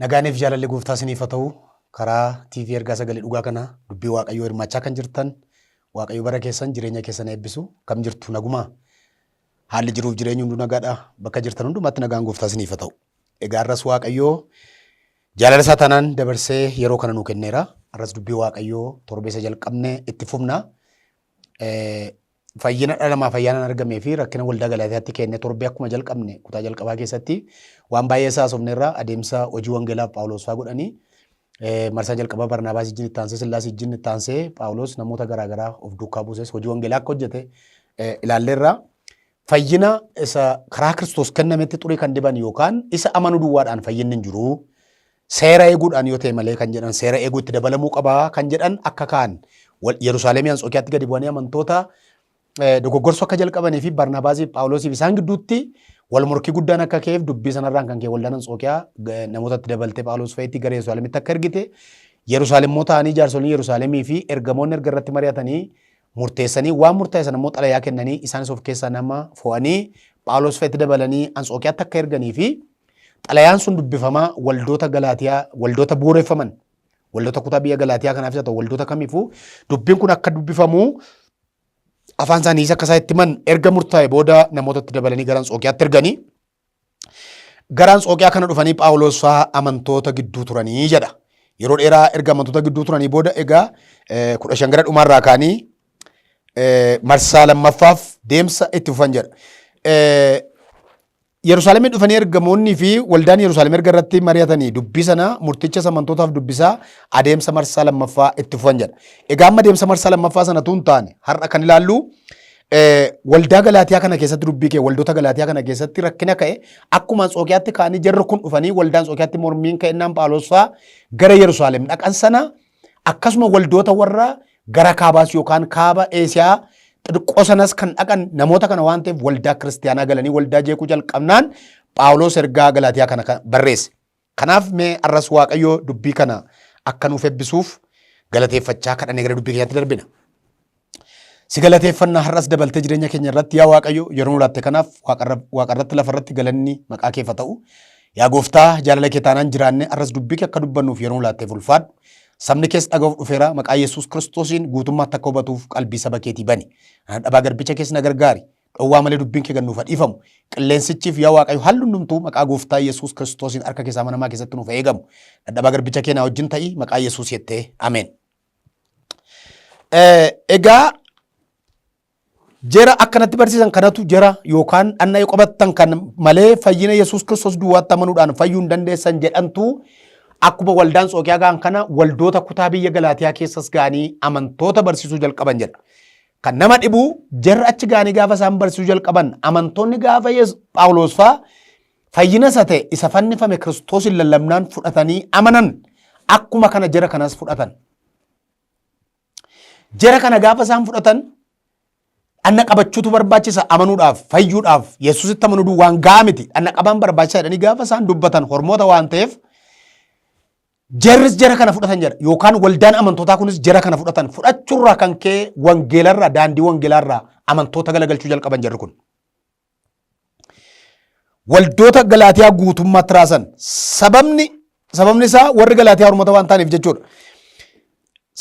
Nagaaniif jaalalli gooftaa isiniif haa ta'u. Karaa TV Ergaa Sagalee Dhugaa kana dubbii Waaqayyoo hirmaachaa kan jirtan Waaqayyo bara keessan jireenya keessan eebbisu. Kam jirtu nagumaa? Haalli jiruuf jireenyi hunduu nagaadha. Bakka jirtan hundumaatti nagaan gooftaa isiniif haa ta'u. Egaa har'as Waaqayyoo jaalala isaa taanaan dabarsee yeroo kana nuu kenneera. Har'as dubbii Waaqayyoo torbee isa jalqabne itti fufna. Fayyina dhala namaaf ayyaanaan argamee fi rakkina waldaa Galaatiyaatti kenne torbee akkuma jalqabne kutaa jalqabaa keessatti waan baay'ee isaa haasofneerra adeemsa hojii wangeelaaf Phaawulos fa'aa godhanii marsaa jalqabaa Barnaabaas wajjin itti aansee Sillaas wajjin itti aansee Phaawulos namoota garaagaraa of duukaa buuses hojii wangeelaa akka hojjete ilaalleerra. Fayyina isa karaa Kiristoos kennametti xurii kan diban yookaan isa amanuu duwwaadhaan fayyinni hin jiru. Seera eeguudhaan yoo ta'e malee kan jedhan seera eeguu itti dabalamuu qaba kan jedhan akka kaan Yerusaalemii Antsookiyaatti gadi bu'anii amantoota dogoggorsuu akka jalqabanii fi Barnaabaasii fi Phaawulosiif isaan gidduutti wal morkii guddaan akka ka'eef dubbii sanarraan kan ka'e waldaan Antsookiyaa namootatti dabaltee Phaawulos fa'itti gara Yerusaalemitti akka ergite Yerusaalemmoo ta'anii jaarsoliin Yerusaalemii fi ergamoonni erga irratti mari'atanii murteessanii waan murtaa'e sana immoo xalayaa kennanii isaanis of keessaa nama fo'anii Phaawulos fa'itti dabalanii Antsookiyaatti akka erganii fi xalayaan sun dubbifamaa waldoota Galaatiyaa waldoota bu'uureffaman waldoota kutaa biyya Galaatiyaa kanaafis haa ta'u waldoota kamiifuu dubbiin kun akka dubbifamu afaan isaaniis akka isaan itti himan erga murtaa'e booda namootatti dabalanii gara Antsookiyaatti erganii gara Antsookiyaa kana dhufanii Phaawulos fa'aa amantoota gidduu turanii jedha. Yeroo dheeraa erga amantoota gidduu turanii booda egaa 15 gara dhumaarraa ka'anii marsaa lammaffaaf deemsa itti fufan jedha. Yerusaalemii dhufanii ergamoonnii fi waldaan Yerusaalem erga irratti mari'atanii dubbii sana murticha amantootaaf dubbisaa adeemsa marsaa lammaffaa itti fufan jedha. Egaa amma adeemsa marsaa lammaffaa sana tun taane har'a kan ilaallu waldaa Galaatiyaa kana keessatti dubbii kee waldoota Galaatiyaa kana keessatti rakkina ka'e akkuma Antsookiyaatti ka'anii jarri kun dhufanii waldaa Antsookiyaatti mormiin ka'ennaan Phaawulos fa'aa gara Yerusaalem dhaqan sana akkasuma waldoota warra gara kaabaas yookaan kaaba Eesiyaa xixiqqoo sanas kan dhaqan namoota kana waan ta'eef waldaa kiristiyaanaa galanii waldaa jeequu jalqabnaan Phaawulos ergaa Galaatiyaa kana barreesse. Kanaaf mee arras Waaqayyo dubbii kana akka nuuf eebbisuuf galateeffachaa kadhannee gara dubbii keenyaatti darbina. Si galateeffannaa har'as dabaltee jireenya keenya irratti yaa Waaqayyo yeroo nu laatte kanaaf waaqarratti lafarratti galanni maqaa keef haa ta'u. Yaa gooftaa jaalala kee taanaan jiraanne har'as dubbii kee akka dubbannuuf yeroo nu laatteef ulfaadhu. Sabni kees dhaga'uuf dhufeera maqaa Yesuus Kiristoosiin guutummaatti akka hubatuuf qalbii saba keetii bani. Ana dhabaa garbicha kees na gargaari. Dhowwaa malee dubbiin kee gad nuuf haa dhiifamu. Qilleensichiif yaa Waaqayyo haalli hundumtuu maqaa gooftaa Yesuus Kiristoosiin harka keessaa amanamaa keessatti nuuf haa eegamu. Dadhabaa garbicha kee naa wajjin ta'i maqaa Yesuus jettee ameen. Egaa jera akkanatti barsiisan kanatu jera yookaan dhanna yoo qabattan kan malee fayyina Yesuus Kiristoos duwwaatti amanuudhaan fayyuu hin dandeessan jedhantu akkuma waldaan Antsookiyaa ga'an kana waldoota kutaa biyya Galaatiyaa keessas ga'anii amantoota barsiisuu jalqaban jedha. Kan nama dhibu jarri achi ga'anii gaafa isaan barsiisuu jalqaban amantoonni gaafa Phaawulos fa'aa fayyina isa ta'e isa fannifame Kiristoosin lallabnaan fudhatanii amanan akkuma kana jara kanas fudhatan. Jara kana gaafa isaan fudhatan dhanna qabachuutu barbaachisa amanuudhaaf fayyuudhaaf Yesuusitti amanuu duwwaan ga'a miti dhanna qabaan barbaachisa jedhanii gaafa isaan dubbatan hormoota waan ta'eef jarris jara kana fudhatan jedha yookaan waldaan amantootaa kunis jara kana fudhatan fudhachuurraa kan ka'e wangeelarraa daandii wangeelaarraa amantoota galagalchuu jalqaban jarri kun. Waldoota Galaatiyaa guutummaatti raasan. Sababni isaa warri Galaatiyaa hormoota waan ta'aniif jechuudha.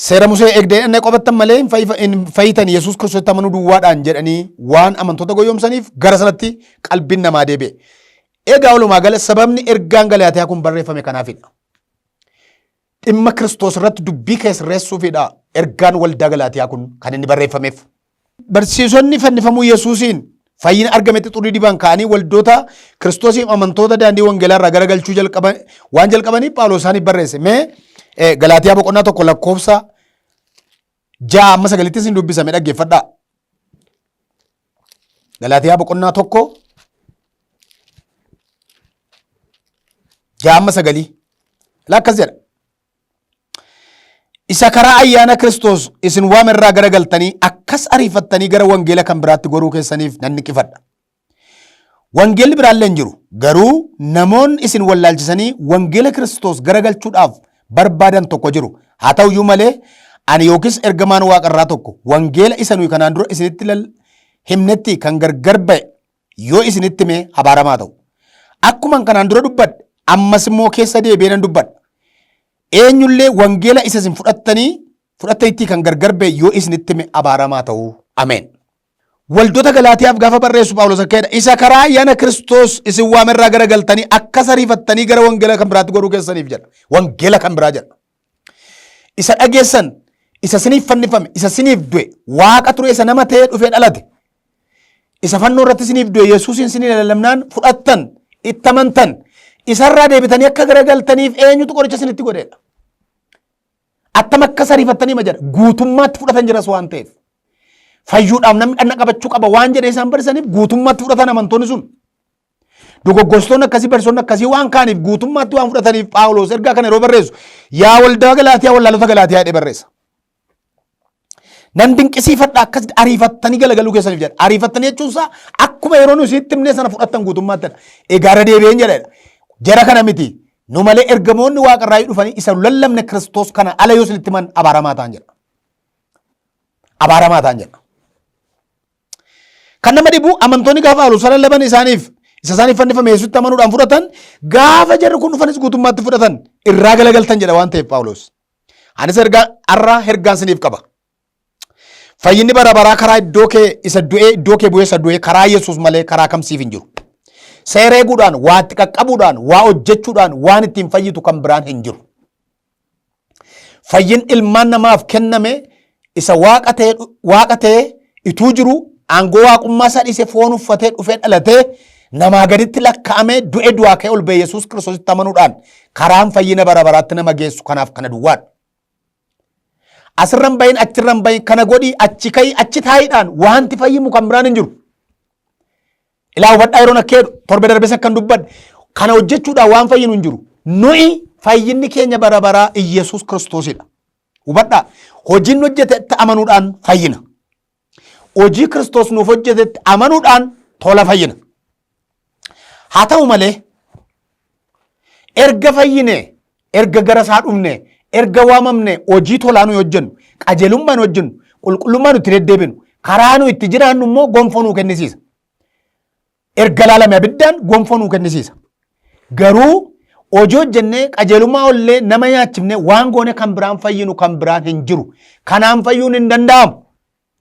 Seera Musee eegdee inni qobattan malee hin fayyitan Yesuus Kiristoositti amanuu duwwaadhaan jedhanii waan amantoota goyyomsaniif gara sanatti qalbiin namaa deebi'e. Egaa walumaa gala sababni ergaan Galaatiyaa kun barreeffame kanaafidha. Dhimma Kiristoos irratti dubbii kee sirreessuufidha ergaan waldaa Galaatiyaa kun kan inni barreeffameef. Barsiisonni fannifamuu Yesuusiin fayyina argametti xurii diban ka'anii waldoota Kiristoosiif amantoota daandii wangeelaa irraa garagalchuu jalqaban waan jalqabaniif Phaawulos isaaniif barreesse. Mee Galaatiyaa boqonnaa 1 lakkoofsa 6 amma 9tti isin dubbisame dhaggeeffadhaa. Galaatiyaa boqonnaa 1 6 amma 9 akkas jedha. Isa karaa ayyaana Kiristoos isin waame irraa garagaltanii akkas ariifattanii gara wangeela kan biraatti goruu keessaniif nan niqifadha. Wangeelli biraallee hin jiru. Garuu namoonni isin wallaalchisanii wangeela Kiristoos garagalchuudhaaf barbaadan tokko jiru. Haa ta'uyyuu malee ani yookiis ergamaan waaqarraa tokko wangeela isa nuyi kanaan dura isinitti himnetti kan gargar ba'e yoo isinitti hime abaaramaa ta'u. Akkuman kanaan dura dubbadhe Ammas immoo keessa deebi'ee nan dubbadha. Eenyullee wangeela isa isin fudhattanii fudhattanitti kan gargar ba'e yoo isinitti hime abaaramaa ta'uu. Ameen. Waldoota Galaatiyaaf gaafa barreessu Phaawulos akka jedha, isa karaa ayyaana Kiristoos isin waamerraa garagaltanii akka sariifattanii gara wangeela kan biraatti godhuu keessaniif jedha. Wangeela kan biraa jedha. Isa dhageessan, isa isiniif fannifame, isa isiniif du'e, waaqa ture isa nama ta'ee dhufee dhalate, isa fannoo irratti isiniif du'e Yesuusiin isinii lallabnaan fudhattan, itti amantan, isarraa deebitanii akka garagaltaniif eenyutu qoricha isinitti godheedha. Attam akka sariifattanii ma jedha. Guutummaatti fudhatan jiras waan ta'eef. Fayyuudhaaf namni dhagna qabachuu qaba waan jedhee isaan barsiisaniif guutummaatti fudhatan amantoonni sun. Dogoggorstoonni akkasii barsiisonni akkasii waan kaaniif guutummaatti waan fudhataniif Phaawulos ergaa kana yeroo barreessu yaa waldaa Galaatiyaa wallaalota Galaatiyaa jedhee barreessa. Nan dinqisiifadha akkas ariifattanii galagaluu keessaniif jedha. Ariifattanii jechuun isaa akkuma yeroo nuyi sitti himnee sana fudhattan guutummaatti dha. Egaa irra deebi'een jedha. Jara kana miti. Nu malee ergamoonni waaqarraa dhufanii isa nu lallabne Kiristoos kana ala yoo isinitti himan abaaramaa ta'an jedha. Abaaramaa ta'an jedha. Kan nama dhibu amantoonni gaafa Phaawulos lallaban isaaniif isa isaaniif fannifame Yesuusitti amanuudhaan fudhatan gaafa jarri kun dhufanis guutummaatti fudhatan irraa galagaltan jedha waan ta'eef Phaawulos. Anis ergaa har'a ergaan isiniif qaba. Fayyinni bara baraa karaa iddoo kee isa du'ee iddoo kee bu'ee isa du'ee karaa Yesuus malee karaa kam siif hin jiru. Seera eeguudhaan, waa itti qaqqabuudhaan, waa hojjechuudhaan waan ittiin fayyitu kan biraan hin jiru. Fayyin ilmaan namaaf kenname isa waaqa ta'ee waaqa ta'ee ituu jiru aangoo waaqummaa isaa dhiisee foon uffatee dhufee dhalatee namaa gaditti lakkaa'amee du'e du'aa ka'ee ol ba'e Yesuus Kiristoositti amanuudhaan karaan fayyina bara baraatti nama geessu kanaaf kana duwwaadha. Asirra hin bahin achirra hin bahin kana godhii achi ka'ii achi taa'iidhaan wanti fayyimu kan biraan hin jiru. Ilaa hubadhaa yeroon akka jedhu torbe darbes akkan dubbadhe kana hojjechuudhaan waan fayyinu hin jiru. Nuyi fayyinni keenya bara baraa Iyyasuus Kiristoosidha. Hubadhaa hojiin hojjetetti amanuudhaan fayyina. Hojii Kiristoos nuuf hojjetetti amanuudhaan tola fayyina. Haa ta'u malee erga fayyine erga gara isaa dhufne erga waamamne hojii tolaa nuyi hojjennu qajeelummaa nu hojjennu qulqullummaa nu itti deddeebinu karaa nu itti jiraannu immoo gonfoo nuu kennisiisa. Erga laalame abiddaan gonfoo nuu kennisiisa. Garuu hojii hojjennee qajeelummaa ollee nama nyaachifne waan goone kan biraan fayyinu kan biraan hin jiru. Kanaan fayyuun hin danda'amu.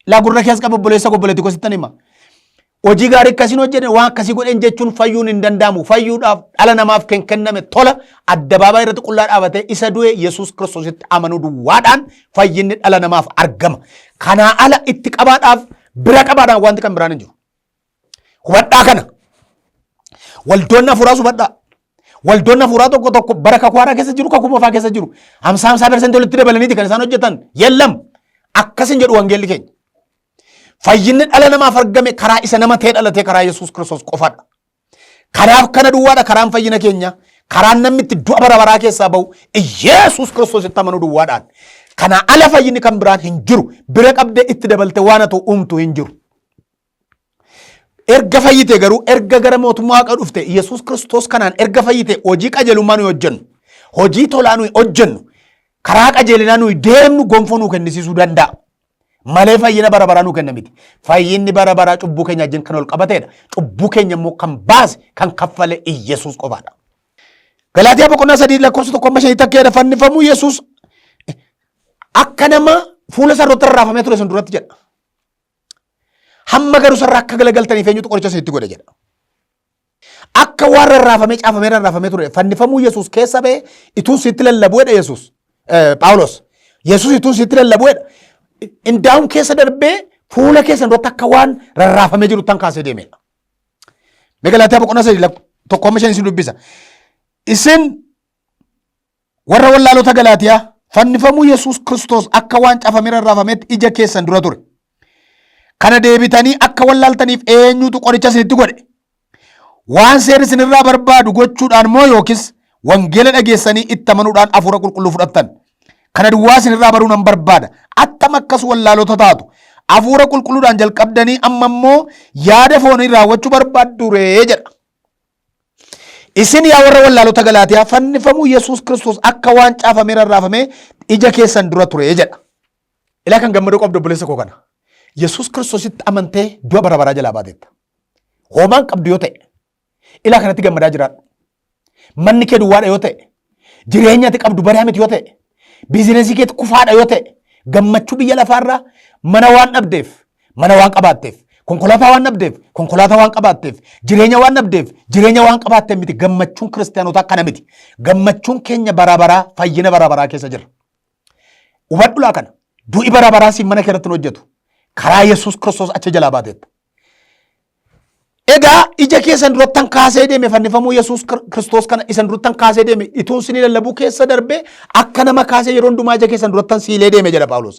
Laa gurra keessa qaba obboleessa obboleetti kosittan hima. Hojii gaarii akkasiin hojjenne waan akkasii godhen jechuun fayyuun hin danda'amu. Fayyuudhaaf dhala namaaf kan kenname tola addabaabaa irratti qullaa dhaabatee isa du'e Yesuus Kiristoositti amanuu duwwaadhaan fayyinni dhala namaaf argama. Kanaa ala itti qabaadhaaf bira qabaadhaan wanti kan biraan hin jiru. Hubadhaa kana. Waldoonni hafuuraas hubadhaa. Waldoonni hafuuraa tokko tokko bara kakuu haaraa keessa jiru, kakuu moofaa keessa jiru. Hamsaa hamsaa persentii walitti dabalaniiti kan isaan hojjetan. Yellam. Akkas hin jedhu wangeelli keenya. Fayyinni dhala namaaf argame karaa isa nama ta'ee dhalatee karaa Yesuus Kiristoos qofaadha. Kanaaf kana duwwaadha karaan fayyina keenya. Karaan namni itti du'a bara baraa keessaa bahu Yesuus Kiristoositti amanuu duwwaadhaan. Kanaa ala fayyinni kan biraan hin jiru. Bira qabdee itti dabalte waan ati uumtu hin jiru. Erga fayyite garuu erga gara mootummaa waaqa dhufte Yesuus Kiristoos kanaan erga fayyite hojii qajeelummaa nuyi hojjennu, hojii tolaa nuyi hojjennu, karaa qajeelinaa nuyi deemnu gonfoo nuu kennisiisuu danda'a. Malee fayyina bara baraa nuu kenna miti. Fayyinni bara baraa cubbuu keenya wajjin kan ol qabateedha. Cubbuu keenya immoo kan baase kan kaffale Yesuus qofaadha. Galaatiyaa boqonnaa 3 lakkoofsa 1 amma 5tti akka jedha fannifamuu Yesuus akka nama fuula isaa irratti rarraafamee ture sun duratti jedha. Hamma garuu sarara akka galagaltaniif eenyutu qoricha isinitti godhe jedha. Akka waan rarraafamee caafamee rarraafamee ture fannifamuu Yesuus keessa ba'e ituun sitti lallabuudha Yesuus. Phaawulos. Yesuus ituun sitti lallabuudha. Indaa'uun keessa darbee fuula keessan duratti akka waan rarraafamee jiru tan kaasee deemedha. Mee Galaatiyaa boqonnaa 3 1 amma 5 isin dubbisa. Isin Warra wallaalota Galaatiyaa, fannifamuu Yesuus Kiristoos akka waan cafamee rarraafametti ija keessan dura ture. Kana deebitanii akka wallaaltaniif eenyutu qoricha isinitti godhe? Waan seerri isinirraa barbaadu gochuudhaan moo yookiis wangeela dhageessanii itti amanuudhaan hafuura qulqulluu fudhattan? Kana duwwaa isinirraa baruu nan barbaada. Attam akkas wallaalota taatu. Hafuura qulqulluudhaan jalqabdanii amma immoo yaada foonii raawwachuu barbaaddu ree jedha. Isin yaa warra wallaalota Galaatiyaa fannifamuu Yesuus Kiristoos akka waan caafamee rarraafamee ija keessan dura ture jedha. Ilaa kan gammaduu qabdu obboleessa koo kana. Yesuus Kiristoositti amantee du'a bara baraa jalaa baateetta. Hoomaan qabdu yoo ta'e ilaa kanatti gammadaa jiraadhu. Manni kee duwwaadha yoo ta'e, jireenya ati qabdu badaa miti yoo ta'e, biizinesii keetti kufaadha yoo ta'e, gammachuu biyya lafaarraa mana waan dhabdeef, mana waan qabaatteef, konkolaataa waan dhabdeef, konkolaataa waan qabaatteef, jireenya waan dhabdeef, jireenya waan qabaatteef miti. Gammachuun kiristaanotaa kana miti. Gammachuun keenya bara baraa fayyina bara baraa keessa jira. Hubadhu laa kana. Du'i bara baraa siin mana kee irratti hin hojjetu. Karaa Yesuus Kiristoos achi jalaa baateetta. Egaa ija keessan durattan kaasee deeme fannifamuu Yesuus Kiristoos kana isan durattan kaasee deeme ituun sinii lallabuu keessa darbe akka nama kaasee yeroo hundumaa ija keessan durattan siilee deeme jedha Phaawulos.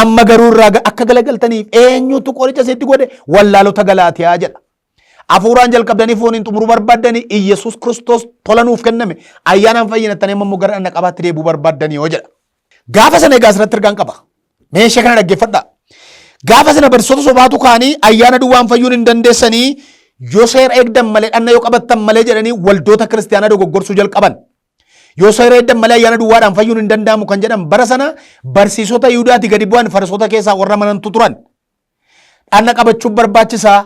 Amma garuu irraa akka galagaltaniif eenyutu qoricha isinitti godhe wallaalota Galaatiyaa jedha. Hafuuraan jalqabdanii fooniin xumuruu barbaaddanii Iyyasuus Kiristoos tola nuuf kenname ayyaanaan fayyinattanii amma immoo gara dhagna qabaatti deebi'uu barbaaddanii yoo jedha. Gaafa sana egaa asirratti ergaan qaba. Mee ishee kana dhaggeeffadhaa. Gaafa sana barsiisota sobaatu kaanii ayyaana duwwaan fayyuun hin dandeessanii yoo seera eegdan malee dhanna yoo qabattan malee jedhanii waldoota kiristaanaa dogoggorsuu jalqaban. Yoo seera eegdan malee ayyaana duwwaadhaan fayyuun hin danda'amu kan jedhan bara sana barsiisota Yihudaati gadi bu'an farisoota keessaa warra amanantu turan. Dhanna qabachuun barbaachisaa.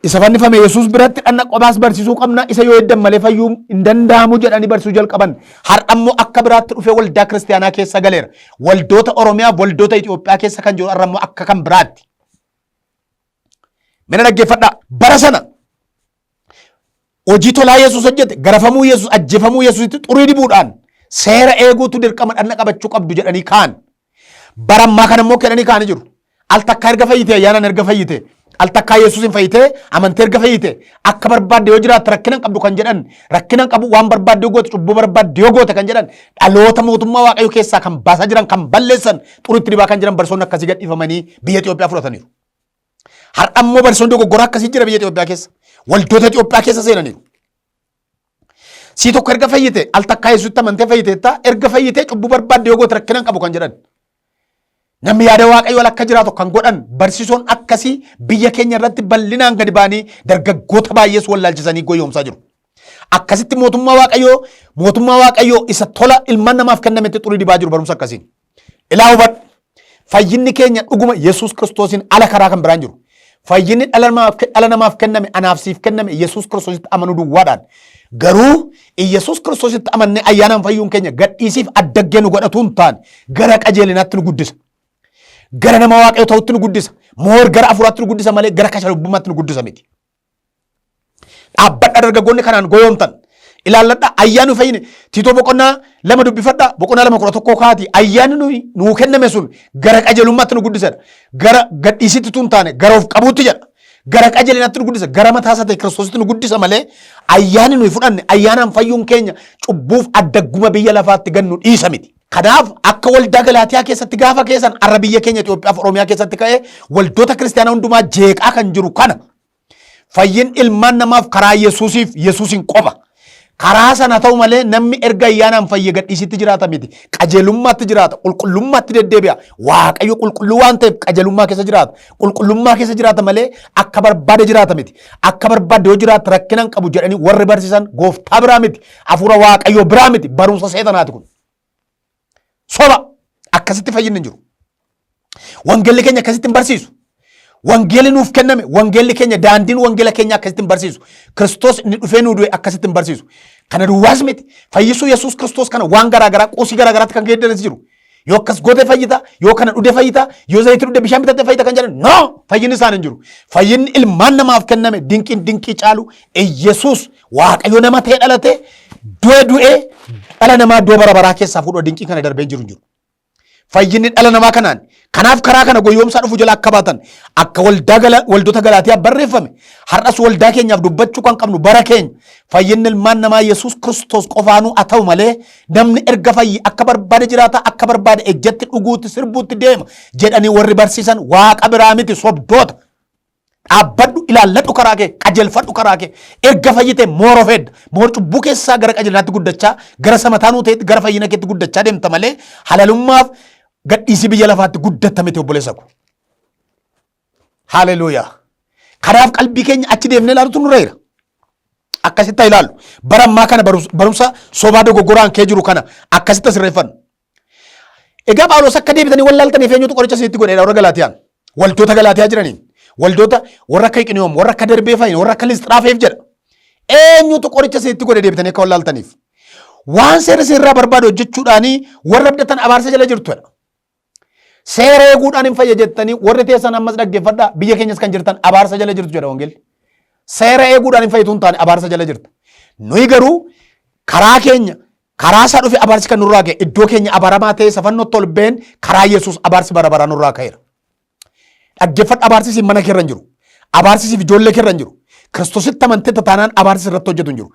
Isa fannifame Yesuus biratti dhanna qobaas barsiisuu qabna. Isa yoo eddan malee fayyuu hin danda'amu jedhanii barsiisuu jalqaban. Har'a immoo akka biraatti dhufee waldaa kiristaanaa keessa galeera. Waldoota Oromiyaa, waldoota Itoophiyaa keessa kan jiru har'a immoo akka kan biraatti. Mina dhaggeeffadhaa. Bara sana hojii tolaa Yesuus hojjete, garafamuu Yesuus, ajjeefamuu Yesuusitti xurii dibuudhaan seera eeguutu dirqama dhanna qabachuu qabdu jedhanii kaan. Bara ammaa kana immoo kennanii kaanii jiru. Al takkaa erga fayyite ayyaanaan erga fayyite al takkaa Yesuusin fayyite amantee erga fayyite akka barbaadde yoo jiraatte rakkina hin qabdu kan jedhan rakkina hin qabu waan barbaadde yoo goote cubbuu barbaadde yoo goote kan jedhan dhaloota mootummaa Waaqayyo keessaa kan baasaa jiran kan balleessan xuriitti dibaa kan jiran barsoonni akkasii gadhiifamanii biyya Itoophiyaa fudhataniiru. Har'a immoo barsoonni dogoggoraa akkasii jira biyya Itoophiyaa keessa. Waldoota Itoophiyaa keessa seenaniiru. Sii tokko erga fayyite al takkaa Yesuusitti amantee fayyiteetta erga fayyitee cubbuu barbaadde yoo goote rakkina hin qabu kan jedhan. Namni yaada Waaqayyoo ala akka jiraatu kan godhan barsiisoon akkasii biyya keenya irratti bal'inaan gadi ba'anii dargaggoota baay'ees wallaalchisanii goyoomsaa jiru. Akkasitti mootummaa Waaqayyoo mootummaa Waaqayyoo isa tola ilmaan namaaf kennametti xurii dibaa jiru barumsa akkasiin. Ilaa hubadhu. Fayyinni keenya dhuguma Yesuus Kiristoosiin ala karaa kan biraan jiru. Fayyinni dhala namaaf kenname anaaf siif kenname Yesuus Kiristoositti amanuu duwwaadhaan. Garuu Yesuus Kiristoositti amannee ayyaanaan fayyuun keenya gadhiisiif addaggee nu godhatu hin taane gara qajeelinaatti nu guddisa. Gara nama Waaqayyo ta'utti nu guddisa. Moor gara afuuraatti nu guddisa malee gara kashalubummaatti nu guddisa miti. Dhaabbadha dargaggoonni kanaan goyoomtan. Ilaalladha ayyaanni fayyine Tiitoo boqonnaa 2 dubbifadha boqonnaa 2:11 kaati ayyaanni nuyi nuu kenname sun gara qajeelummaatti nu guddisedha. Gara gadhiisitti tun taane gara of qabuutti jedha. Gara qajeelinaatti nu guddisa gara mataa isaa ta'e kiristoositti nu guddisa malee ayyaanni nuyi fudhanne ayyaanaan fayyuun keenya cubbuuf addagguma biyya lafaatti gannu dhiisa miti. Kanaaf akka waldaa Galaatiyaa keessatti gaafa keessan arra biyya keenya Itoophiyaa fi Oromiyaa keessatti ka'ee waldoota kiristaanaa hundumaa jeeqaa kan jiru kana Fayyin ilmaan namaaf karaa Yesuusiif Yesuusin qofa. Karaa sana ta'u malee namni erga ayyaanaan fayye gadhiisitti jiraata miti. Qajeelummaatti jiraata, qulqullummaatti deddeebi'a. Waaqayyo qulqulluu waan ta'eef qajeelummaa keessa jiraata. Qulqullummaa keessa jiraata malee akka barbaade jiraata miti. Akka barbaade yoo jiraate rakkina hin qabu jedhanii warri barsiisan gooftaa biraa miti. Hafuura Waaqayyoo biraa miti. Barumsa seexanaati kun. Soba! Akkasitti fayyinni hin jiru. Wangeelli keenya akkasitti hin barsiisu. Wangeelli nuuf kenname, wangeelli keenya daandiin wangeela keenya akkasitti hin barsiisu. Kiristoos inni dhufee nuu du'e akkasitti hin barsiisu. Kana duwwaas miti. Fayyisuu Yesuus Kiristoos kana waan garaa garaa quusii garaa garaatti kan geeddaras jiru. Yoo akkas goote fayyita, yoo kana dhude fayyita, yoo zayitii dhude bishaan bitatte fayyita kan jedhan no fayyinni isaan hin jiru. Fayyinni ilmaan namaaf kenname dinqiin dinqii caalu Yesuus Waaqayyo nama ta'ee dhalate du'e du'ee dhala namaa du'a bara baraa keessaa fuudhuu dinqiin kana darbee jiru hin jiru. Fayyinni dhala namaa kanaan kanaaf karaa kana goyoomsaa dhufu jala akka baatan akka waldaa gala, waldoota Galaatiyaa barreeffame har'as waldaa keenyaaf dubbachuu kan qabnu bara keenya fayyinni ilmaan namaa Yesuus Kiristoos qofaanuu haa ta'u malee namni erga fayyi akka barbaade jiraata akka barbaade ejjatti dhuguutti sirbuutti deema jedhanii warri barsiisan waaqa biraa miti sobdoota. Dhaabbadhu ilaalladhu karaa kee qajeelfadhu karaa kee erga fayyite moor of heedda moor cubbuu keessaa gara qajeelinaatti guddachaa gara samataanuu ta'etti gara fayyina keetti guddachaa deemta malee halalummaaf gadhiisii biyya lafaatti guddatta miti obboleessa ko. Haleluuyaa. Kanaaf qalbii keenya achi deemnee ilaalutu nurra jira. Akkasitti haa ilaallu. Bara ammaa kana barumsa sobaa dogoggoraan kee jiru kana akkasitti sirreeffannu. Egaa Phaawulos akka deebitanii wallaaltaniif eenyutu qoricha isinitti godheedha warra Galaatiyaan. Waldoota Galaatiyaa jiraniin. Waldoota warra akka Iqiniyoom, warra akka Darbee fa'iin, warra akka Lisxiraa fa'iif jedha. Eenyutu qoricha isinitti godhe deebitanii akka wallaaltaniif? Waan seerri isinirraa barbaadu hojjechuudhaanii warra abdatan abaarsa jala jirtudha. Seera eeguudhaan hin fayya jettanii warri teessan ammas dhaggeeffadhaa, biyya keenyas kan jirtan abaarsa jala jirtu jedha wangeelli. Seera eeguudhaan hin fayyitu hin taane abaarsa jala jirta. Nuyi garuu karaa keenya karaa isaa dhufe abaarsi kan nurraa ka'e, iddoo keenya abaaramaa ta'e safannootti ol ba'een karaa Yesuus abaarsi bara baraa nurraa ka'eera. Dhaggeeffadhu, abaarsi siif mana keerra hin jiru. Abaarsi siif ijoollee keerra hin jiru. Kiristoositti amantee taanaan abaarsi irratti hojjetu hin jiru.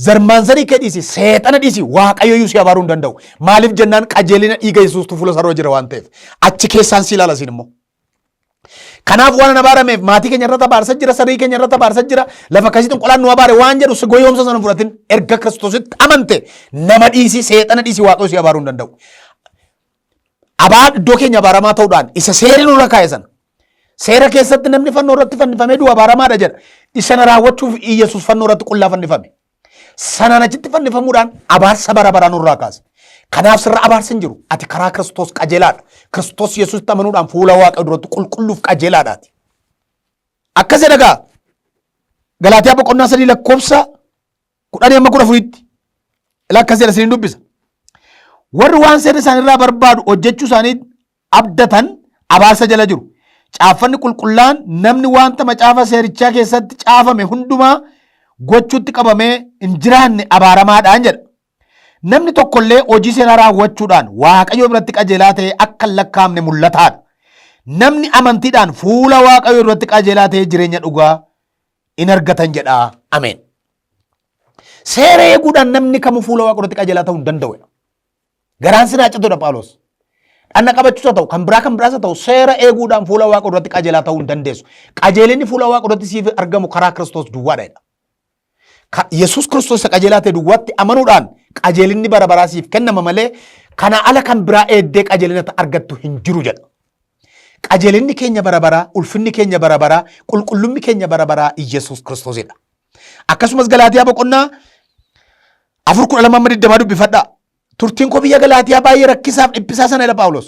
Zarmaanzarii kee dhiisi, seexana dhiisi, Waaqayyo iyyuu si abaaruu hin danda'u. Maaliif jennaan qajeelina dhiiga Yesuustu fuula isaa dura jira waan ta'eef. Achi keessaan si ilaala siin immoo. Kanaaf waan an abaarameef maatii keenya irratti abaarsa jira, sarii keenya irratti abaarsa jira, lafa akkasii xinqolaan nu abaare waan jedhu si goyoomsa sana hin fudhatin. Erga Kiristoositti amante nama dhiisi, seexana dhiisi, Waaqayyo si abaaruu hin danda'u. Abaa iddoo keenya abaaramaa ta'uudhaan isa seerri nurra kaa'e sana. Seera keessatti namni fannoo irratti fannifamee du'u abaaramaadha jedha. Isa na raawwachuuf Iyyasuus fannoo irratti qullaa fannifame. Sanaan achitti fannifamuudhaan abaarsa bara baraa nurraa kaase. Kanaaf sirra abaarsi hin jiru. Ati karaa Kiristoos qajeelaadha. Kiristoos Yesuusitti amanuudhaan fuula Waaqa duratti qulqulluuf qajeelaadhaati. Akkas jedha gaa. Galaatiyaa boqonnaa 3 lakkoofsa 10 amma 14tti. Ilaa akkas jedha, isiniin dubbisa. Warri waan seerri isaanirraa barbaadu hojjechuu isaanii abdatan abaarsa jala jiru. Caaffanni qulqullaan namni wanta macaafa seerichaa keessatti caafame hundumaa gochuutti qabamee hin jiraanne abaaramaadhaan jedha. Namni tokkollee hojii seeraa raawwachuudhaan Waaqayyo biratti qajeelaa ta'ee akka hin lakkaa'amne mul'ataadha. Namni amantiidhaan fuula Waaqayyo duratti qajeelaa ta'ee jireenya dhugaa in argatan jedha. Ameen. Seera eeguudhaan namni kamuu fuula Waaqa duratti qajeelaa ta'uu hin danda'u. Garaan sinaa citudha Phaawulos. Dhanna qabachuus haa ta'u, kan biraa kan biraas haa ta'u, seera eeguudhaan fuula Waaqa duratti qajeelaa ta'uu hin dandeessu. Qajeelinni fuula Waaqa duratti siif argamu karaa Kiristoos duwwaadha jedha. Yesuus Kiristoos isa qajeelaa ta'e duwwaatti amanuudhaan qajeelinni bara baraa siif kennama malee kana ala kan biraa eeddee qajeelina argattu hin jiru jedha. Qajeelinni keenya bara baraa, ulfinni keenya bara baraa, qulqullummi keenya bara baraa Yesuus Kiristoosidha. Akkasumas Galaatiyaa boqonnaa 4 12 amma 20 dubbifadhaa. Turtiin koo biyya Galaatiyaa baay'ee rakkisaaf dhiphisaa sana jedha Phaawulos.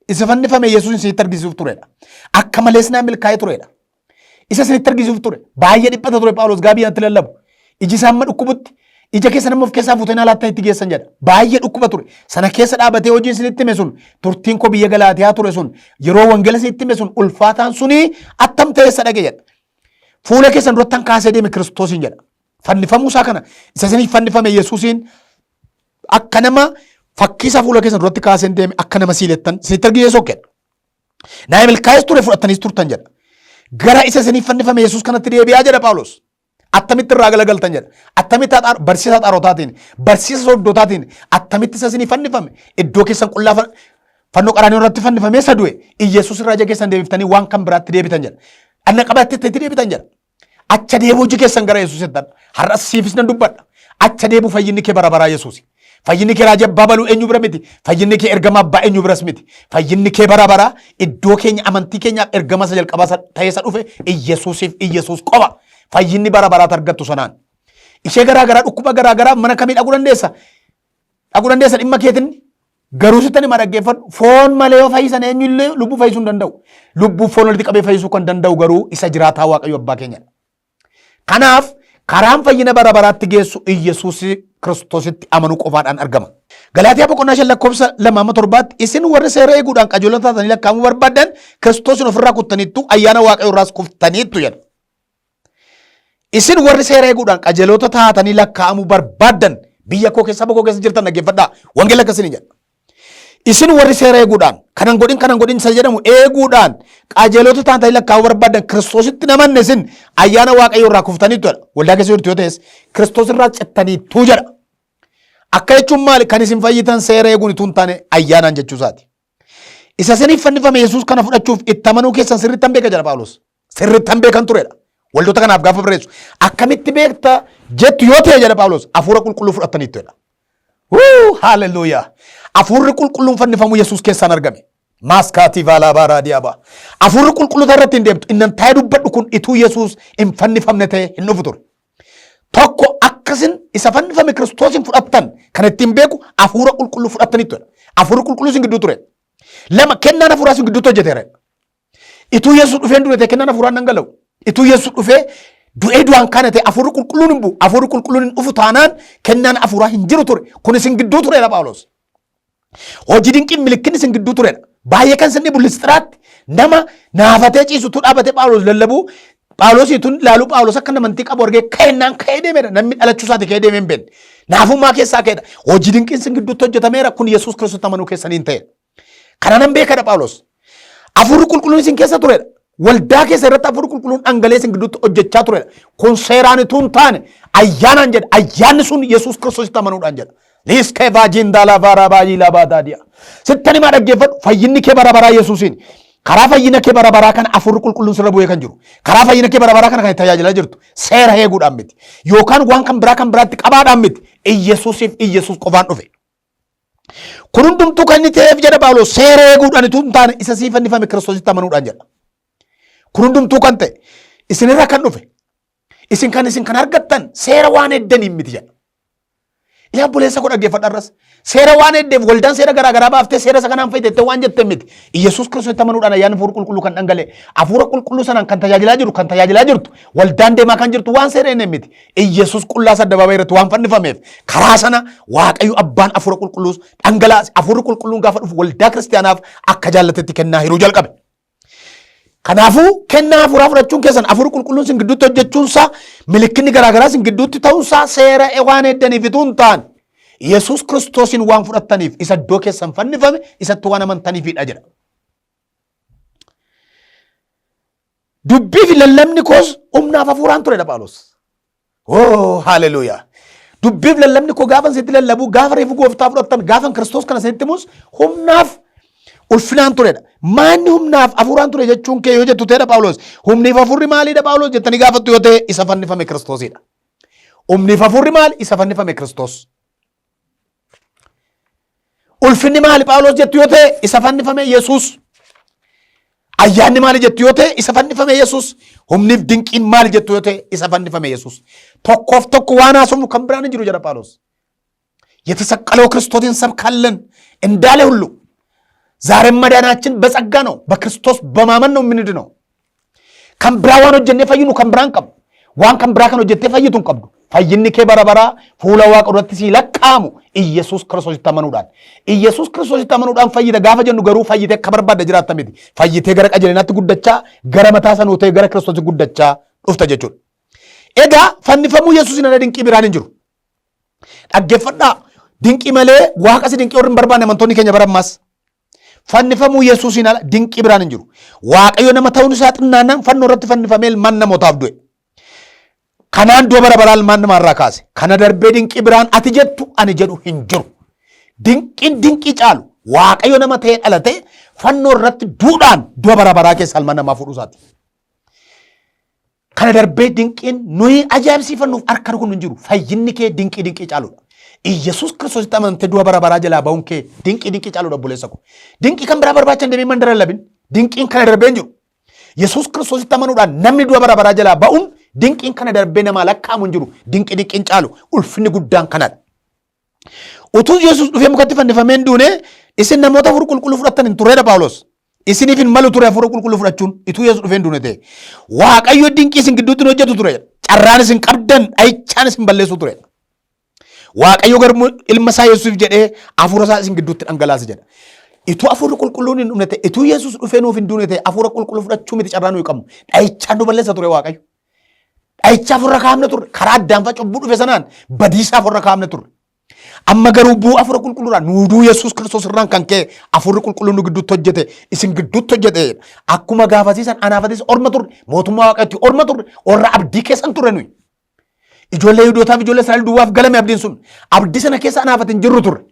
Isa fannifame Yesuus isinitti argisiisuuf turedha. Akka malees naa milkaa'ee turedha. Isa isinitti argisiisuuf ture. Baay'ee dhiphata ture Phaawulos gaabii natti lallabu. Iji isaa amma dhukkubutti ija keessa nama of keessaa fuutanii alaatti itti geessan jedha. Baay'ee dhukkuba ture. Sana keessa dhaabatee hojiin isinitti hime sun, turtiin koo biyya Galaatiyaa ture sun, yeroo wangeela isinitti hime sun, ulfaataan suni attam ta'e isa dhage jedha. Fuula keessan durattan kaasee deeme Kiristoosiin jedha. Fannifamuu isaa kana, isa isiniif fannifame Yesuusiin akka nama fakkii isaa fuula keessan duratti kaaseen deeme akka nama siilettan isinitti argisiisee sokkedha. Naa milkaa'es ture, fudhattaniis turtan jedha. Gara isa isiniif fannifame Yesuus kanatti deebi'aa jedha Phaawulos. Attamitti irraa galagaltan jedha. Attamitti barsiisa xaarotaatiin, barsiisa sobdotaatiin attamitti isa isiniif fannifame iddoo keessan qullaa fannoo qaraaniyoon irratti fannifamee isa du'e Iyyasuus irraa ija keessan deebiftanii waan kan biraatti deebitan jedha. Dhanna qabaatti itti deebitan jedha. Acha deebi'uu iji keessan gara Yesuus jettan. Har'as siifis nan dubbadha. Acha deebi'u, fayyinni kee bara baraa Yesuusi. Fayyinni kee raajii abbaa baluu eenyu bira miti. Fayyinni kee ergama abbaa eenyu biras miti. Fayyinni kee bara baraa iddoo keenya amantii keenyaaf ergama isa jalqabaa ta'ee isa dhufe Iyyasuusiif Iyyasuus qofa. Fayyinni bara baraatu argattu sanaan. Ishee garaa garaa, dhukkuba garaa garaa mana kamii dhaquu dandeessa? Dhaquu dandeessa dhimma keetin. Garuu sitti nima dhaggeeffadhu. Foon malee yoo fayyisan eenyullee lubbuu fayyisuu hin danda'u. Lubbuu foon walitti qabee fayyisuu kan danda'u garuu isa jiraataa Waaqayyo abbaa keenyadha. Kanaaf karaan fayyina bara baraatti geessu Iyyasuus Kiristoositti amanuu qofaadhaan argama. Galaatiyaa boqonnaa 5 lakkoofsa 2 amma 7tti, isin warri seera eeguudhaan qajeelota taatanii lakkaa'amuu barbaaddan Kiristoosin ofirraa kuttaniittu, ayyaana Waaqayyoo irraas kuftaniittu jedha. Isin warri seera eeguudhaan qajeelota taatanii lakkaa'amuu barbaaddan, biyya koo keessa, saba koo keessa jirtan dhaggeeffadhaa. Wangeela akkasii jedha. Isin warri seera eeguudhaan kanan godhin kanan godhin isa jedhamu eeguudhaan qajeelota taatanii lakkaa'amuu barbaaddan Kiristoositti namanne isin ayyaana Waaqayyoo irraa kuftaniittu jedha. Waldaa keessa jirtu yoo ta'es Kiristoos irraa cittaniittu jedha. Akka jechuun maali? Kan isin fayyitan seera eeguun utuu hin taane ayyaanaan jechuu isaati. Isa isiniif fannifame Yesuus kana fudhachuuf itti amanuu keessan sirrittan beeka jedha Phaawulos. Sirrittan beekan turedha. Waldoota kanaaf gaafa barreessu. Akkamitti beekta jettu yoo ta'e jedha Phaawulos, hafuura qulqulluu fudhattaniittu jedha. Wuu haaleluyyaa. Hafuurri qulqulluun fannifamuu Yesuus keessaan argame. Maaskaatii vaalaa baaraa diyaabaa. Hafuurri qulqulluu irratti hin deemtu. Innan taa'ee dubbadhu kun ituu Yesuus hin fannifamne ta'e hin dhufu ture. Tokko akkasin isa fannifame Kiristoosin fudhattan kan ittiin beeku hafuura qulqulluu fudhattaniitu jedha. Hafuurri qulqulluu isin gidduu ture. Lama, kennaan hafuuraa isin gidduutti hojjeteera. Ituu Yesuus dhufee hin dure ta'e kennaan hafuuraa hin dhangala'u. Ituu Yesuus dhufee Du'ee du'aan kana ta'e hafuurri qulqulluun hin bu'u. Hafuurri qulqulluun hin dhufu taanaan kennaan hafuuraa hin jiru ture. Kun isin gidduu tureera Phaawulos. Hojii dinqiin milikkinni isin gidduu turedha. Baay'ee kan isin dhibu Lisxiraatti nama naafatee ciisutu dhaabatee Phaawulos lallabuu Phaawulos tun ilaaluu Phaawulos akka amantii qabu argee ka'ennaan ka'ee deemedha. Namni dhalachuu isaati ka'ee deemee hin beekne. Naafummaa keessaa ka'edha. Hojii dinqiin isin gidduutti hojjetameera kun Yesuus Kiristoos amanuu keessaniin ta'e. Kana nan beekadha Phaawulos. Hafuurri qulqulluun isin keessa turedha. Waldaa keessa irratti hafuurri qulqulluun dhangala'ee isin gidduutti hojjechaa turedha. Kun seeraan utuu hin taane ayyaanaan jedha. Ayyaanni sun Yesuus Kiristoositti amanuudhaan jedha. Liiskee vaajiin daalaa vaaraa baay'ee laabaa daadi'a. Sittan himaa dhaggeeffadhu fayyinni kee bara baraa Yesuusiin. Karaa fayyina kee bara baraa kana hafuurri qulqulluun sirra bu'ee kan jiru. Karaa fayyina kee bara baraa kana kan itti tajaajilaa jirtu seera eeguudhaan miti. Yookaan waan kan biraa kan biraatti qabaadhaan miti. Iyyasuusiif Iyyasuus qofaan dhufe. Kun hundumtuu kan inni ta'eef jedha Phaawulos seera eeguudhaan utuu hin taane isa sii fannifame Kiristoositti amanuudhaan jedha. Kun hundumtuu kan ta'e isinirra kan dhufe isin kan isin kan argattan seera waan eeddaniin miti jedha. Yaa obboleessa koo dhaggeeffadhu har'as. Seera waan eeddeef waldaan seera garaa garaa baaftee seera isa kanaan fayyadattee waan jette miti. Iyyasuus Kiristoositti amanuudhaan ayyaanni hafuura qulqulluu kan dhangala'e hafuura qulqulluu sanaan kan tajaajilaa jiru kan tajaajilaa jirtu waldaan deemaa kan jirtu waan seera eenne miti. Iyyasuus qullaa isa addabaabayii irratti waan fannifameef karaa sana Waaqayyo abbaan hafuura qulqulluus dhangalaase hafuurri qulqulluun gaafa dhufu waldaa kiristaanaaf akka jaallatetti kennaa hiruu jalqabe. Kanaafuu kennaa hafuuraa fudhachuun keessan hafuurri qulqulluun isin gidduutti hojjechuunsaa milikkinni garaagaraa isin gidduutti ta'uunsaa seera waan eeddaniif utuu hin taane Yesuus Kiristoosiin waan fudhattaniif isa iddoo keessan fannifame isatti waan amantaniifidha jedha. Dubbii fi lallabni koos humnaaf hafuuraan turedha Phaawulos. Oh, haleluuyaa. Dubbii fi lallabni koo gaafa isinitti lallabuu gaafa reefu gooftaa fudhattan gaafa Kiristoos kana isinitti himus humnaaf ulfinaan turedha. Maanni humnaaf hafuuraan ture jechuun kee yoo jettu ta'edha Phaawulos. Humniif hafuurri maaliidha Phaawulos jettanii gaafattu yoo ta'e isa fannifame Kiristoosidha. Humniif hafuurri maali? Isa fannifame Kiristoos. Ulfinni maali Phaawulos jettu yoo ta'e isa fannifame Yesuus. Ayyaanni maali jettu yoo ta'e isa fannifame Yesuus. Humniif dinqiin maali jettu yoo ta'e isa fannifame Yesuus. Tokkoof tokko waan haasofnu kan biraan hin jiru jedha Phaawulos. የተሰቀለው ክርስቶስን እንሰብካለን እንዳለ ሁሉ ዛሬም መዳናችን በጸጋ ነው፣ በክርስቶስ በማመን ነው የምንድነው። Kan biraa waan hojjennee fayyinu kan biraan qabnu. Waan kan biraa kan hojjettee fayyitu hin qabdu. Fayyinni kee bara baraa fuula Waaqa duratti sii lakkaa'amu Iyyasuus Kiristoositti amanuudhaan. Iyyasuus Kiristoositti amanuudhaan fayyita gaafa jennu garuu fayyitee akka barbaadde jiraatta miti. Fayyitee gara qajeelinaatti guddachaa, gara mataa sanuu ta'e gara Kiristoositti guddachaa dhufta jechuudha. Egaa fannifamuu Yesuusiin ala dinqii biraan hin jiru. Dhaggeeffadhaa. Dinqii malee Waaqa si dinqii warri hin barbaanne amantoonni keenya bara ammaas. Fannifamuu Yesuusiin ala dinqii biraan hin jiru. Waaqayyo nama ta'uun isaa xinnaannaan fannoo irratti fannifamee ilmaan namootaaf du'e. Kanaan du'a bara baraa ilmaan namaarraa kaase. Kana darbee dinqii biraan ati jettu ani jedhu hin jiru. Dinqiin dinqii caalu Waaqayyo nama ta'ee dhalatee fannoo irratti duudhaan du'a bara baraa keessa ilmaan namaa fuudhuu isaati. Kana darbee dinqiin nuyi ajaa'ibsiifannuuf harka rukunnu hin jiru. Fayyinni kee dinqii dinqii caaludha. Iyyasuus Kiristoositti amantee du'a bara baraa jalaa ba'uun kee dinqii dinqii caaludha obboleessa koo. Dinqii kan biraa barbaacha hin deemin mandara labin. Dinqiin kana darbee hin jiru. Yesuus Kiristoositti amanuudhaan namni du'a bara baraa jalaa ba'uun dinqiin kana darbee namaa lakkaa'amu hin jiru. Dinqii dinqiin caalu ulfinni guddaan kanadha. Utuu Yesuus dhufee mukatti fannifamee hin duune isin namoota hafuura qulqulluu fudhattan hin turreedha Phaawulos. Isiniif hin malu ture hafuura qulqulluu fudhachuun utuu Yesuus dhufee hin duune ta'e. Waaqayyo dinqii isin gidduutti hin hojjetu ture. Carraan isin qabdan dhahichaan isin balleessu ture. Waaqayyo garuu ilma isaa Yesuusiif jedhee hafuura isaa isin gidduutti dhangalaase jedha. Ituu hafuurri qulqulluun hin dhufne ta'e, ituu Yesuus dhufee nuuf hin duune ta'e, hafuura qulqulluu fudhachuu miti carraa nuyi qabnu. Dhahichaan nu balleessa ture Waaqayyo. Dhahichaaf warra kaa'amne turre. Karaa addaan fa'a cubbuu dhufe sanaan badiisaaf warra kaa'amne turre. Amma garuu bu'aa hafuura qulqulluudhaan nuuduu Yesuus Kiristoos irraan kan ka'e hafuurri qulqulluun nu gidduutti hojjete isin gidduutti hojjete. Akkuma gaafasiisan anaafatis orma turre mootummaa Waaqayyootti orma turre warra abdii keessan turre nuyi. Ijoollee Yihuudootaaf ijoollee Israa'el duwwaaf galame abdiin sun. Abdii sana keessa anaafat hin jirru turre.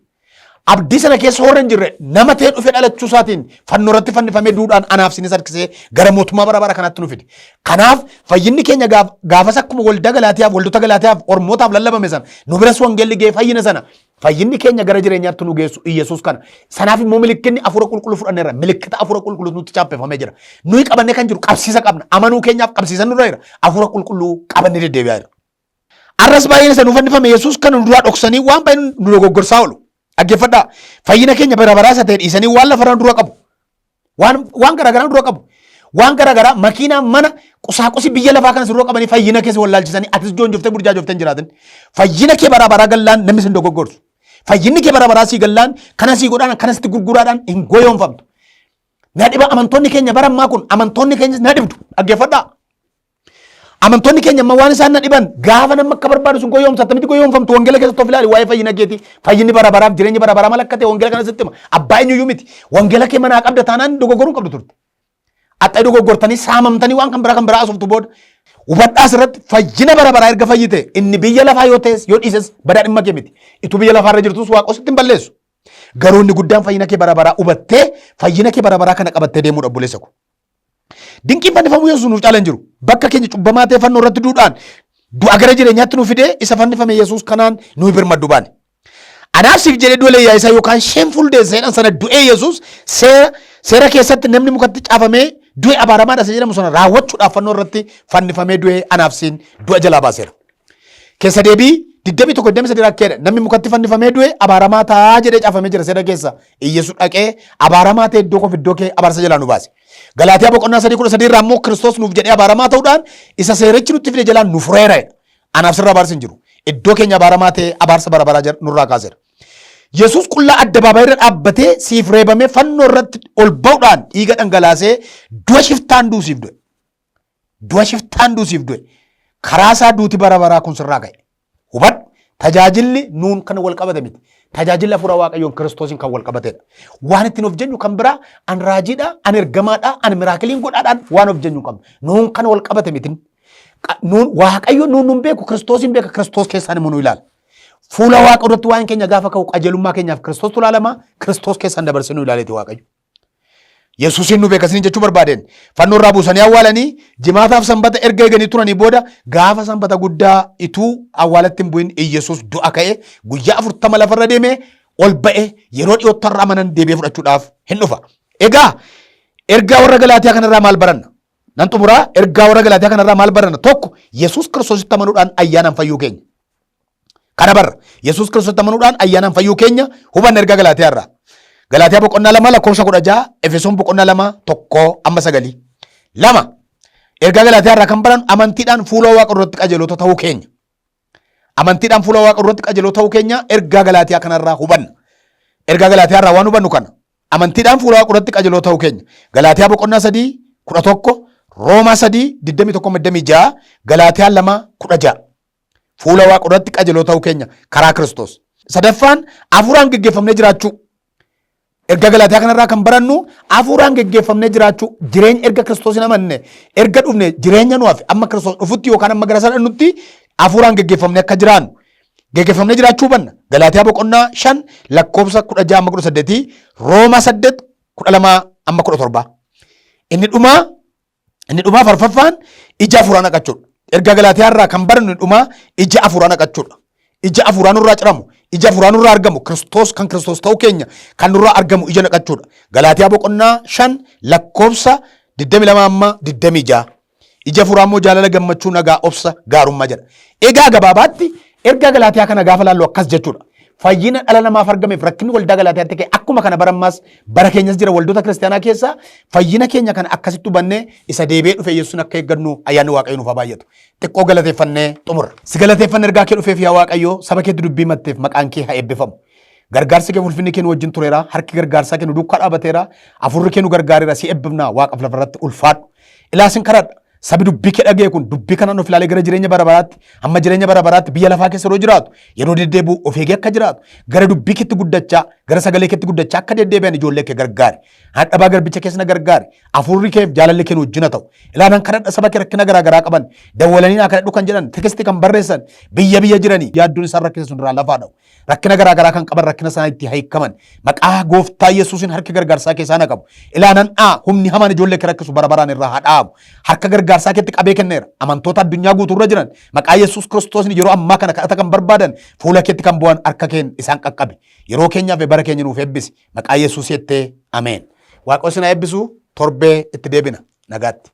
Abdii sana keessa warra hin jirre nama ta'ee dhufee dhalachuu isaatiin fannoo irratti fannifamee duudhaan anaaf isinis harkisee gara mootummaa bara bara kanaatti nu fide. Kanaaf fayyinni keenya gaafas akkuma waldaa Galaatiyaaf, waldoota Galaatiyaaf, ormootaaf lallabame sana nu biras wangeelli ga'ee fayyina sana fayyinni keenya gara jireenyaatti nu geessu Iyyasuus kana. Sanaaf immoo milikkinni hafuura qulqulluu fudhanneerra. Milikkita hafuura qulqulluu nutti chaappeffamee jira. Nuyi qabannee kan jiru qabsiisa qabna. Amanuu keenyaaf qabsiisa nurra jira. Hafuura qulqulluu qabannee deddeebi'aa jira. Arras baay'een isa nu fannifame Yesuus kan nu duraa dhoksanii waan baay'ee nu dogoggorsaa oolu. Dhaggeeffadhaa. Fayyina keenya bara baraa isa ta'e dhiisanii waan lafarra dura qabu. Waan waan garaagaraa dura qabu. Waan garaa garaa makiinaa mana qusaaqusii biyya lafaa kana sirroo qabanii fayyina keessa wallaalchisanii atis joonjoftee burjaajoftee hin jiraatin. Fayyina kee bara baraa gallaan namni sin dogoggorsu. Fayyinni kee bara baraa sii gallaan kana sii godhaan kana sitti gurguraadhaan hin goyoonfamtu. Na dhiba amantoonni keenya bara ammaa kun amantoonni keenyas na dhibdu dhaggeeffadhaa. Amantoonni keenya amma waan isaan na dhiban gaafa nama akka barbaadu sun goyoomsa attamitti goyoomfamtu wangeela keessatti of ilaali waa'ee fayyina keetii fayyinni bara baraaf jireenyi bara baraa maal akka ta'e wangeela kana sitti hima abbaa eenyuyyuu miti wangeela kee manaa qabda taanaan dogoggoruu hin qabdu turte. Axxee dogoggortanii saamamtanii waan kan biraa kan biraa asoftu booda hubadhaa asirratti fayyina bara baraa erga fayyite inni biyya lafaa yoo ta'es yoo dhiises badaa dhimma kee miti. Ituu biyya lafaarra jirtus waaqa sitti hin balleessu. Garuu inni guddaan fayyina kee bara baraa hubattee fayyina kee bara baraa kana qabattee deemuudha obboleessa koo. Dinqiin fannifamuu Yesuus nuuf caala hin jiru. Bakka keenya cubbamaa ta'e fannoo irratti duudhaan du'a gara jireenyaatti nu fidee isa fannifame Yesuus kanaan nuyi birmaddu baane. Anaaf siif jedhee du'a leeyyaa isaa yookaan shameful death jedhan sana du'ee Yesuus seera seera keessatti namni mukatti caafamee du'e abaaramaadha isa jedhamu sana raawwachuudhaaf fannoo irratti fannifamee du'ee anaaf siin du'a jalaa baaseera. Keessa deebii 21 23 rakkeedha. Namni mukatti fannifamee du'e abaaramaa ta'a jedhee caafamee jira seera keessa. Iyyesuu dhaqee abaaramaa ta'e iddoo koof iddoo kee abaarsa jalaa nu baase. Galaatiyaa boqonnaa 3 13 irraa immoo Kiristoos nuuf jedhee abaaramaa ta'uudhaan isa seerichi nutti fide jalaa nu fureera jedha. Anaaf sirra abaarsi hin jiru. Iddoo keenya abaaramaa ta'e abaarsa bara baraa nurraa kaaseera. Yesuus qullaa addabaabaayii irra dhaabbatee siif reebamee fannoo irratti ol ba'uudhaan dhiiga dhangalaasee du'a shiftaan duusiif du'e. Du'a shiftaan duusiif du'e. Karaa isaa duuti bara baraa kun sirraa ka'e. Hubadhu tajaajilli nuun kan wal qabate miti. Tajaajilli hafuura Waaqayyoon Kiristoosiin kan wal qabatedha. Waan ittiin of jennu kan biraa an raajiidha, an ergamaadha, an miraakiliin godhaadhaan waan of jennu qabna. Nuun kan wal qabate miti. Nuun Waaqayyo nuun nun beeku Kiristoosiin beeka Kiristoos keessaan immoo nu ilaala. Fuula Waaqa duratti waan keenya gaafa ka'u qajeelummaa keenyaaf Kiristoostu ilaalama. Kiristoos keessaan dabarsee nu ilaaleeti Waaqayyo. Yesuusiin nu beeka isiniin jechuu barbaadeen. Fannoo irraa buusanii awwaalanii jimaataaf sanbata erga eeganii turanii booda gaafa sanbata guddaa ituu awwaalatti hin bu'in Iyyasuus du'a ka'e guyyaa 40 lafarra deemee ol ba'e yeroo dhiyootti har'a amanan deebi'ee fudhachuudhaaf hin dhufa. Egaa ergaa warra Galaatiyaa kanarraa maal baranna? Nan xumuraa ergaa warra Galaatiyaa kanarraa maal baranna? Tokko Yesuus Kiristoositti amanuudhaan ayyaanaan fayyuu keenya. Kana barra. Yesuus Kiristoositti amanuudhaan ayyaanaan fayyuu keenya hubanna ergaa Galaatiyaa irraa. Galaatiyaa boqonnaa 2 lakkoofsa 16, Efesoon boqonnaa 2 1 amma 9. 2. Ergaa Galaatiyaa irraa kan barannu amantiidhaan fuula Waaqa duratti qajeelota ta'uu keenya. Amantiidhaan fuula Waaqa duratti qajeelota ta'uu keenya ergaa Galaatiyaa kanarraa hubanna. Ergaa Galaatiyaa irraa waan hubannu kana. Amantiidhaan fuula Waaqa duratti qajeelota ta'uu keenya. Galaatiyaa boqonnaa 3 11, Roomaa 3 21 26, Galaatiyaa 2 16. Fuula Waaqa duratti qajeeloo ta'uu keenya karaa Kiristoos. Sadaffaan hafuuraan geggeeffamnee jiraachuu. Erga Galaatiyaa kanarraa kan barannu hafuuraan geggeeffamnee jiraachuu jireenya erga Kiristoos hin amanne erga dhufne jireenya nu hafe amma Kiristoos dhufutti yookaan amma gara sana dhufnutti hafuuraan geggeeffamnee akka jiraannu geggeeffamnee jiraachuu hubanna. Galaatiyaa boqonnaa 5 lakkoofsa 16 amma 18 Roomaa 8 12 amma 17. Inni dhumaa Inni dhumaa farfaffaan ija hafuuraa naqachuudha. Ergaa Galaatiyaa irraa kan barannu inni dhumaa ija hafuuraa naqachuudha. Ija hafuuraa nurraa ciramu, ija hafuuraa nurraa argamu, Kiristoos kan Kiristoos ta'uu keenya kan nurraa argamu ija naqachuudha. Galaatiyaa boqonnaa 5 lakkoofsa 22 amma 26. Ija hafuuraa immoo jaalala, gammachuu, nagaa, obsa, gaarummaa jedha. Egaa gabaabaatti ergaa Galaatiyaa kana gaafa laallu akkas jechuudha. Fayyina dhala namaaf argameef rakkinni waldaa Galaatiyaatti ka'e akkuma kana bara ammaas bara keenyas jira waldoota kiristaanaa keessa fayyina keenya kana akkasitti hubannee isa deebi'ee dhufe Yesuusin akka eeggannu ayyaanni Waaqayyo nuuf haa baay'atu. Xiqqoo galateeffannee xumurra. Si galateeffanna ergaa kee dhufeef yaa Waaqayyo saba keetti dubbii matteef maqaan kee haa eebbifamu. Gargaarsi kee ulfinni kee nu wajjin tureera harki gargaarsaa kee nu duukaa dhaabateera hafuurri kee nu gargaareera si eebbifna waaqaf lafarratti ulfaadhu. Ilaa sin kadhadha. Sabi dubbii kee dhaga'e kun dubbii kanaan of ilaalee gara jireenya bara baraatti hamma jireenya bara baraatti biyya lafaa keessa yeroo jiraatu yeroo deddeebi'u of eegee akka jiraatu gara dubbii keetti guddachaa gara sagalee keetti guddachaa akka deddeebi'an ijoollee kee gargaari. Hadhabaa garbicha keessa na gargaari. Hafuurri keef jaalalli kee nu wajjin haa ta'u. Ilaalan kadhadha saba kee rakkina garaa garaa qaban dawwalanii naa kadhadhu kan jedhan tekisti kan barreessan biyya biyya jiranii yaadduun isaan rakkise sun irraa lafaa dha'u. Rakkina garaa garaa kan qaban rakkina isaanii itti hiikaman. Maqaa gooftaa Yesuusiin harki gargaarsaa kee isaan haa qabu. Ilaanan dhaa humni hamaan ijoollee kee rakkisu bara baraan irraa haa dhaabu. Harka gargaarsaa keetti qabee kenneera. Amantoota addunyaa guutuu irra jiran maqaa Yesuus Kiristoosiin yeroo ammaa kana kadhata kan barbaadan fuula keetti kan bu'an harka keen isaan qaqqabi. Yeroo keenyaaf bara keenya nuuf eebbisi. Maqaa Yesuus jettee ameen. Waaqayyo isin haa eebbisu torbee itti deebina. Nagaatti.